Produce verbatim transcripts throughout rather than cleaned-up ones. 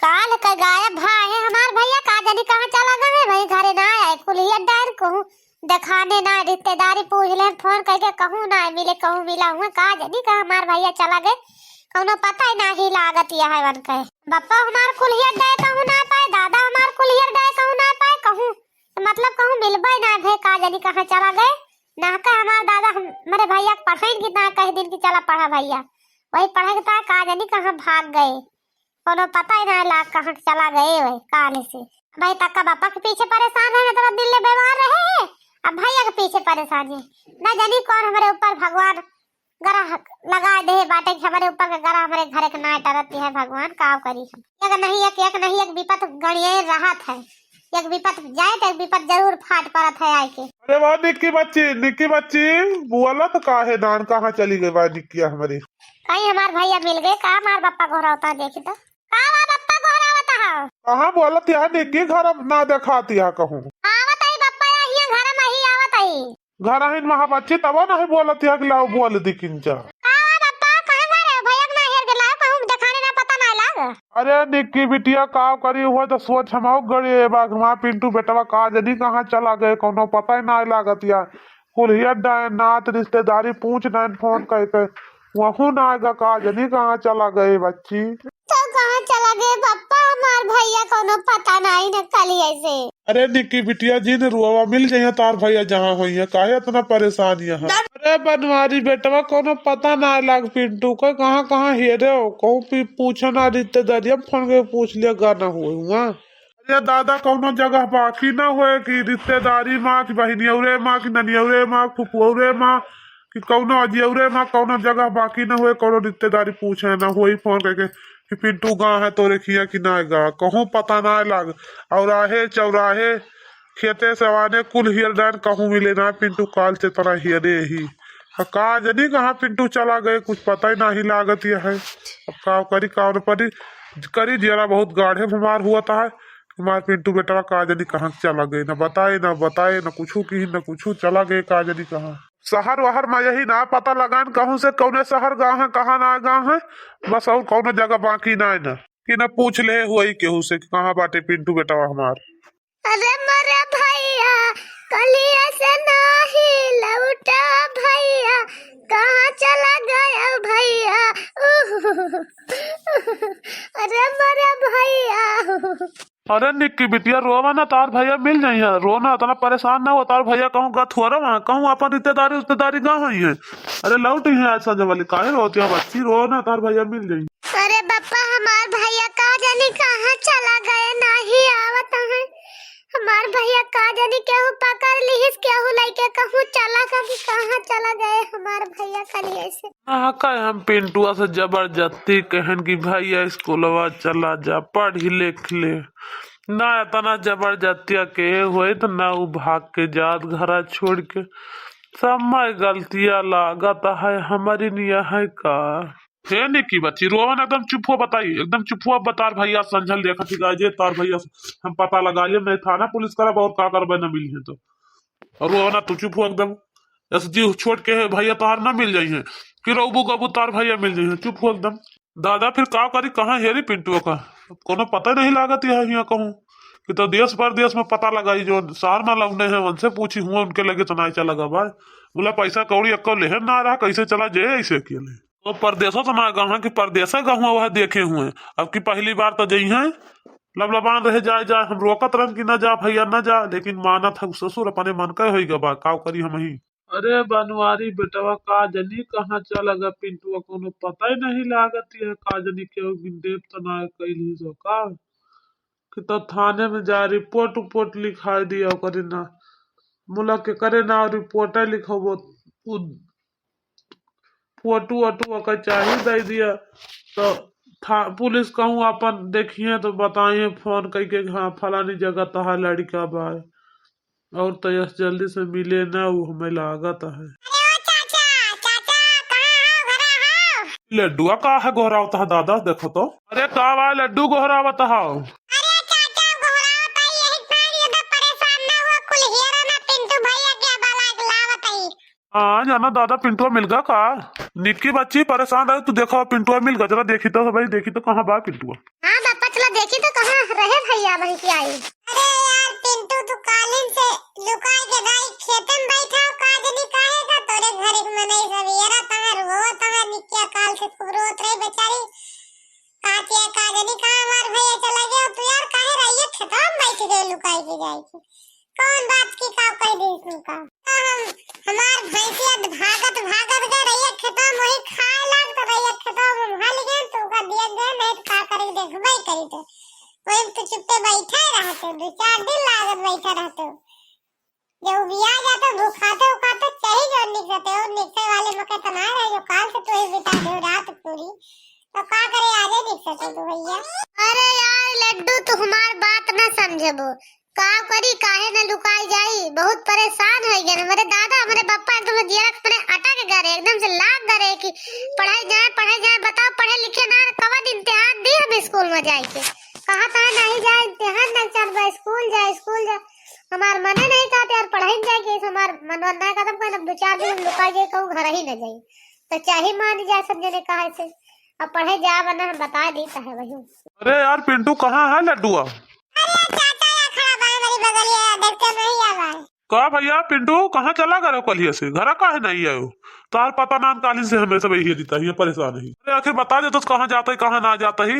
काल के गायब भा है हमार भैया, का जानी कहाँ चला गए भाई, घरे ना आए, कुलिया डायर कहूँ देखाने ना, रिश्तेदारी पूछ ले, फोन करके कहूँ ना मिले, कहूँ मिला हुआ, का जानी कहाँ हमार भैया चला गए, कौनो पता ही नाही लागत यह है वन कहे। बप्पा हमार कुलिया डायर कहूँ ना पाए, दादा हमार कुलिया डायर कहूँ ना पाए, कहूँ तो मतलब कहूँ मिलबे ना भे, का जानी कहाँ चला गए। ना का हमार दादा हम, हमारे भैया के पढ़ाइन की ना कह दिन की चला पढ़ा भैया, वही पढ़े के ता का जानी कहाँ भाग गए, कोनो पता ही ना लाग कहाँ के चला गए वही काले से। भाई तक्का बापा के पीछे परेशान है, इतना दिन ले बीमार रहे हैं, अब भैया के पीछे परेशान है। ना जानी कौन हमारे ऊपर भगवान ग्रह लगा दे बाटे कि हमारे ऊपर के ग्रह हमारे घरे के ना टरत है भगवान, का करी हम। एक नहीं एक, एक नहीं एक विपत गणिये रहत है, एक विपत जाए तो एक विपत जरूर फाट पड़त है आए के। अरे वाह निक्की बच्ची, निक्की बच्ची, बोलत काहे नान, कहाँ चली गई बा निक्किया हमारी? कहीं हमार भैया मिल गए का? हमार बप्पा गोहरावता देखी तो। का बा बप्पा गोहरावत हो? कहाँ बोलत यहाँ निक्की, घर ना देखात यहाँ कहूँ। आवत आई बप्पा, यहाँ घर में ही आवत आई। घर आहिन महा बच्ची, तबो नहीं बोलत यहाँ कि लाओ बोल दी किंचा। का बा बप्पा, कहाँ घर है? भैया के ना हेर के लाओ, कहूँ देखाने ना पता ना लाग। अरे निक्की बिटिया, का करी, हुआ तो सोच हमाऊ गड़ी है बाग, हमार पिंटू बेटवा का जानी कहाँ चला गए, कौनो पता ही ना लागत यार। कुलिया डायन नात रिश्तेदारी पूछ डायन फोन करके, वहू ना आएगा, का जानी कहाँ चला गए बच्ची। तो कहाँ चला गए पप्पा, हमार भैया कौनो पता नहीं न कलिए से। अरे निक्की बिटिया, जिन रोवा, मिल जाइए तार भैया जहाँ होइए, काहे इतना परेशान यहाँ? अरे बनवारी बेटवा, कौनो पता ना लाग पिंटू का, कहाँ कहाँ हेरे हो, कहूँ पी-, पूछो ना रिश्तेदारिया, फोन के पूछ लिया, गाना हुए हुआ। अरे दादा, कौनो जगह बाकी ना होए कि रिश्तेदारी मा, कि बहिनियौरे मा, कि ननियौरे मा, फुफुऔरे मा, कि कौनो अजियौरे मा, कौनो जगह बाकी ना होए, कौनो रिश्तेदारी पूछे ना होई फोन करके कि पिंटू गाँव है तोरे खिया कि ना गा, कहूँ पता ना लाग। औराहे चौराहे खेते से आने कुल हियर डायन कहूँ मिले ना, पिंटू काल से तना हियरे ही। आ का जनी कहाँ पिंटू चला गए, कुछ पता ही नाही लागत यह है। अब का करी, का न परी, करी जियरा बहुत गाढ़े बीमार हुआ था है। हमार पिंटू बेटवा का जनी कहाँ चला गए, ना बताए, ना बताए, ना कुछू की, ना कुछू चला गए, का जनी कहाँ। शहर वहर में यही ना पता लगान कहूँ से कौने शहर गाँव है, कहाँ ना गाँव है, बस और कौनो जगह बाकी ना है ना। कि ना पूछ ले हुई केहू से कि कहाँ बाटे पिंटू बेटवा हमार। अरे मोरे भैया, कलिया से नाही लौटा भैया, कहाँ चला गया भैया? उह, अरे मोरे भैया। अरे निक्की बिटिया, रोवा ना, तार भैया मिल जाइए, रो ना, इतना परेशान ना हो, तार भैया कहूँ गथुअर वहाँ, कहूँ अपन रिश्तेदारी उश्तेदारी गाँव होई है। अरे लौट ही है आज संजय वाली, काहे रोती है बच्ची, रो ना, तार भैया मिल जाइए। अरे बप्पा, हमार भैया का जानी कहाँ चला गए, नाही आवत हैं। हमार भैया का जानी केहू पकड़ लिहिस, केहू लइके कहूँ चला गा कि कहाँ चला गए हमार भैया कलिए से। ना का हम पिंटुआ से जबरदस्ती कहन कि भैया स्कूलवा चला जा, पढ़ लिख ले। ना इतना जबरदस्तिया के होइत, ना उ भाग के जात घरा छोड़ के। समय गलतिया लागत है हमारी निया है का। हे निकी बच्ची, रोवा ना, एकदम चुप हो, बताई, एकदम चुप हो, अब तार भैया संझल देखा ठीक है, जे तार भैया से हम पता लगा लिए, नहीं थाना पुलिस करब और का करबे, ना मिली है तो। और रोवा ना, तू चुप हो एकदम, ऐसे जी छोट के है भैया तोहार ना मिल जाई है, कि रोबू गबू तार भैया मिल जाई है, चुप हो एकदम। दादा फिर का करी, कहाँ हेरी पिंटुआ का, अब कोनो पता नहीं लागत है यहाँ कहूँ, कि तो देश परदेश में पता लगाई, जो शहर में लौंडे हैं उनसे पूछी हुआ, उनके लगे तो नहीं चला गवा, बोला पैसा कौड़ी अक्को लेहे ना रहा, कैसे चला जे ऐसे अकेले। तो परदेसो तो ना गए हैं कि परदेसे गहुआ वह देखे हुए। अब की पहली बार तो जइहैं, लबलबान रहे, जाए, जाए। हम रोकत रहन कि ना जा भैया, ना जा, लेकिन मानत है ससुर, अपने मन के होई गबा, काव करी हम ही। अरे बनवारी बेटवा, का जनी कहाँ चला गया पिंटुआ, कोनो पता ही नहीं लागत है, का जनी केहू गिन देव तो ना कैली सो का। कि तो थाने में जा रिपोर्ट उपोर्ट लिखाई दिया, ओकरे ना मुला के करे ना रिपोर्ट लिखबो, उ फोटो वोटो ओकर चाही दे दिया, तो था, पुलिस कहूँ अपन देखिए तो बताइए फोन करके कि हाँ फलानी जगह तहार लड़का बा, और तो यस जल्दी से मिले ना, वो हमें लागत है। अरे ओ चाचा, चाचा, कहाँ हो? घरा हो? लड्डुआ का है गोहरावत है दादा, देखो तो। अरे का बा लड्डू गोहरावत हो? अरे चाचा, गोहरावत है, यही पर ये तो परेशान ना हुआ, कुल हेरा ना पिंटू भैया के बला के लावत है। हाँ, जाना दादा, पिंटुआ मिल गा का? निक्की बच्ची परेशान रहे, तू देखा पिंटुआ मिल गा, जरा देखी तो भाई, देखी तो कहाँ बा पिंटुआ? हाँ बापा, चला देखी तो कहाँ रहे भैया, वहीं की आई। अरे यार पिंटू, तू कालिन से लुकाई के भाई खेते में बैठा हो, का जनी काहे का तोरे घर के मनई सब, यारा तहार वो तहार निक्किया काल से खूब रोत रही बेचारी। कातिया का जनी कहाँ हमार भैया चला गया, तू यार काहे रहिए खेतवा में बैठ गए लुकाई के जाए के? कौन बात की का कह दी तुमका? तो हम, हमार भैंसिया भागत भागत गए रहिए खेतवा में, वही खाए लाग तो रहिए खेतवा में हल गए, तो ओका दिया गए, नहीं तो का करे, देखबे करी तो। वही तो चुप्पे बैठे रहते, दो चार दिन लागत बैठे रहते। जब उबिया जाते, भूखाते उखाते, चाही जो निकसते, और निकसे वाले मौके तो ना रहे, जो काल से तो ही बिता दे रात पूरी, तो का करे आजे निकसते तू भैया। अरे यार लड्डू, तू हमार बात ना समझबो, का करी, काहे न लुकाई जाई, बहुत परेशान हो गए हमरे दादा, हमरे पप्पा एकदम से जियरा के अपने अटा के गरे, एकदम से लाग गरे कि पढ़ाई जाए, पढ़ाई जाए, बताओ पढ़े लिखे ना, कवन इम्तिहान दी हम स्कूल में जाए के, कहा था नहीं जाए इम्तिहान, ना चल बा स्कूल जाए, स्कूल जाए। हमार मने नहीं कहते यार, पढ़ाई में जाए के, हमार मनवा ना कहता, कहना दो चार दिन हम लुका जाए, कहूँ घर ही न जाए। तो चाहे मान जाए सब जने कहा से, अब पढ़े जा बना हम बता देता है वही। अरे यार पिंटू, कहाँ है लड्डुआ? अरे चाचा, या खड़ा बा हमारी बगलिया, देखते नहीं आवा। का भैया पिंटू, कहाँ चला गए रहो कलिया से? घरा काहे नहीं आयो? तार पता नाम काली से हमें सब यही देता है, ये परेशान है। अरे आखिर बता दे तो कहाँ जाता है, कहाँ ना जाता है।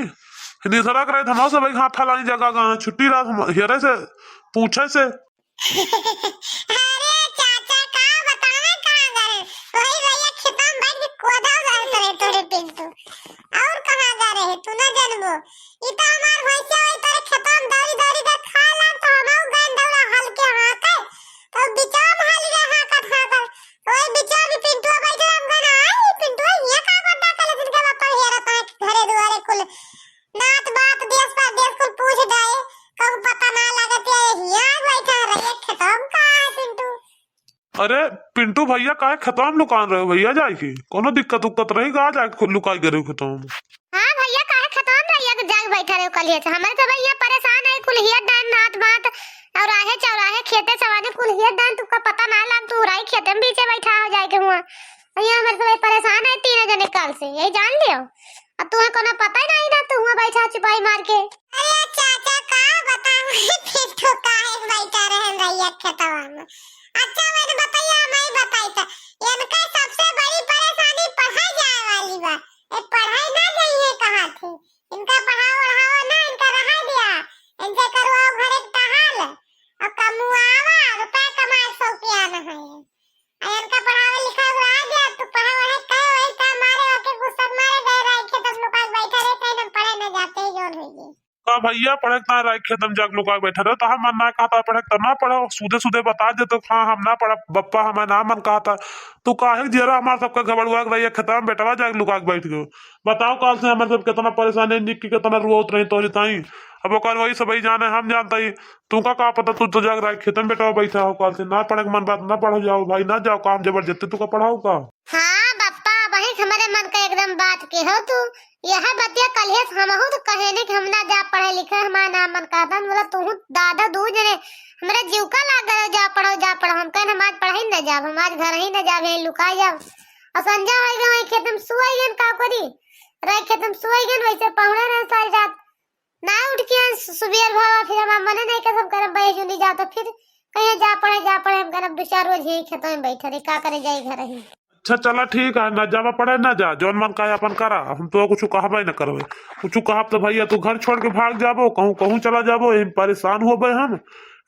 निसरा करे धमाओ से भाई, हाँ फलानी जगह गए, छुट्टी रात हम हेरे से पूछे से। अरे चाचा, का बतावे कहाँ गए? वही भैया खेतवा में बैठ के कोदा उगाड़त रहे तोरे पिंटू। और कहाँ गए रहे, तू ना जानबो। ई तो हमार भैंसिया वही तोरे खेतवा में दौड़ी दौड़ी के खाए लाग, तो हमहू गए दौड़ा हल के हाँके। तो बिचवा में हल गए हाँकत हाँकत। वही बिचवा में पिंटुआ बैठे, हम कहना, "आई पिंटुआ, हियाँ का गोड्डा कले दिन के बापा हेरत है घरे दुआरे कुल। नात बात देश परदेश कुल पूछ गए, कहूँ पता ना लगत है, हियाँ बैठा रहिए खेतवा में का है पिंटू?" अरे पिंटू भैया, काहे खेतवा में लुकान रहे हो भैया? जाए के कोनो दिक्कत उक्कत रही का, जाए के लुकाई गए हो खेतवा में? हाँ भैया, काहे खेतवा में रहिए के जाके बैठा रहे हो कलिया से? हमारे तो भैया परेशान है, कुल हियर डाइन नात बात और आहे चौराहे खेते सवाने कुल हियर डाइन, तुमका पता ना लाग, तू राई खेते में बीचे बैठा हो जाए के हुआ। भैया हमारे तो भाई परेशान है तीनों जने काल से, यही जान लियो। अब तुम्हें कोनो पता ही नहीं ना, तू हुआ बैठा चुपाई मार के। अरे चाचा का बताऊं पिंटू काहे बैठा रहन रहिया खेतवा में। अच्छा मैंने बताइए, मैं बताई तो इनका सबसे बड़ी परेशानी पढ़ाई जाए वाली बा। ए पढ़ाई ना जाइए कहा थे, इनका पढ़ाओ ओढ़ाओ ना, इनका रहा दिया, इनसे करवाओ घर एक टहाल और कमुआवा, रुपया कमाए शौकिया न है। आ इनका पढ़ावे लिखावे रहा दिया, तू पढ़े वढ़े कहे वही काम मारे, ओके गुस्सा मारे गए रहे खेत में लुका के बैठे रहे, कहीं हम पढ़े न जाते ही जोन हुई। का भैया पढ़े के ना रहे खेत में जाके लुका के बैठे रहे, तो हम मन ना कहता पढ़े के तो ना पढ़ो, सीधे सीधे बता दे तो हाँ हम ना पढ़ब, बप्पा हमें ना मन कहता। तू काहे जियरा हमार सबका घबड़ुआ के रहिए खेत में बेटवा जाके लुका के बैठ गयो। बताओ काल से हमारे सब कितना परेशानी, निक्की कितना रुआवत रही तोरी ताई। अब ओकर वही सब ही जाने, हम जानता ही। तुमका का पता, तू तो जाग रहा है, खेतन बेटा बैठा हो, काल से ना पढ़े के मन बात, ना पढ़ो जाओ भाई, ना जाओ, काम जबरदस्ती तुका पढ़ाओ का? हाँ बप्पा, वही हमरे मन का एकदम बात के हो तू। यह बतिया कलिए से हमहू तो कहे ने कि हम ना जा पढ़े लिखे, हमारा ना मन कहता। बोला तू दादा दू जने हमरे जीव का लाग गए, जा पढ़ो, जा पढ़ो। हम कहन हम आज पढ़े ही ना जाब, हम आज घर ही ना जाब, यहीं लुका जाब। और संजा हो गए, वहीं खेत में सुए गए, का करी? रहे खेत में सुए गए, वैसे पहुड़े रहे सारी रात। ना उठ के आए सु-, सुबेर भवा, फिर हमार मने नहीं कसम करम, बहे जुनी जाओ तो फिर कहीं जा पढ़े, जा पढ़े, हम करम दो चार रोज यही खेतों में बैठे रहे, का करे जाए घर ही। अच्छा चला ठीक है, ना जावा पढ़े ना जा, जौन मन का है अपन करा, हम तो कुछ कहबे न करबे। कुछ कहब तो भैया तू घर छोड़ के भाग जाबो, कहूँ कहूँ चला जाबो, यही परेशान होबे हम।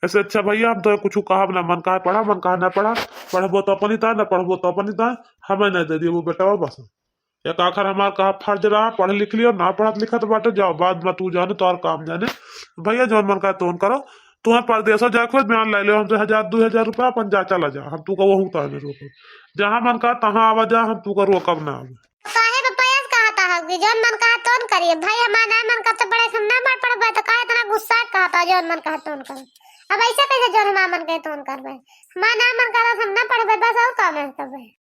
ऐसे अच्छा भैया हम तो कुछ कहब ना, मन का है पढ़ा, मन का है ना पढ़ा, पढ़बो तो अपनी ता, ना पढ़बो तो अपनी ता, हमें नहीं दे दिए वो बेटवा बस। एक आखिर हमार कहा फर्ज रहा, पढ़ लिख लियो, ना पढ़त लिखत बाटे, जाओ, बाद में तू जाने, तोहर काम जाने। भैया, जौन मन करे, तौन करो। तुम्हें परदेसो जाए के होत, बयान ले लियो हमसे हजार, दो हजार रुपया, अपन जा, चला जा, हम तू का वहू ताने रोको। जहाँ मन कहा, तहाँ आवा जा, हम तू का रोकब ना आवे। काहे बप्पा, ऐस कहा था कि जौन मन कहा, तौन करिए। भाई, हमार ना मन कहा तो पढ़े, हम ना मन पढ़बे, तो काहे इतना गुस्सा कहा था, जौन मन कहा, तौन करो। अब ऐसे कैसे जौन हमार मन कहे, तौन करबे? हमार ना मन कहा, हम ना पढ़बे, बस और काम है तबे।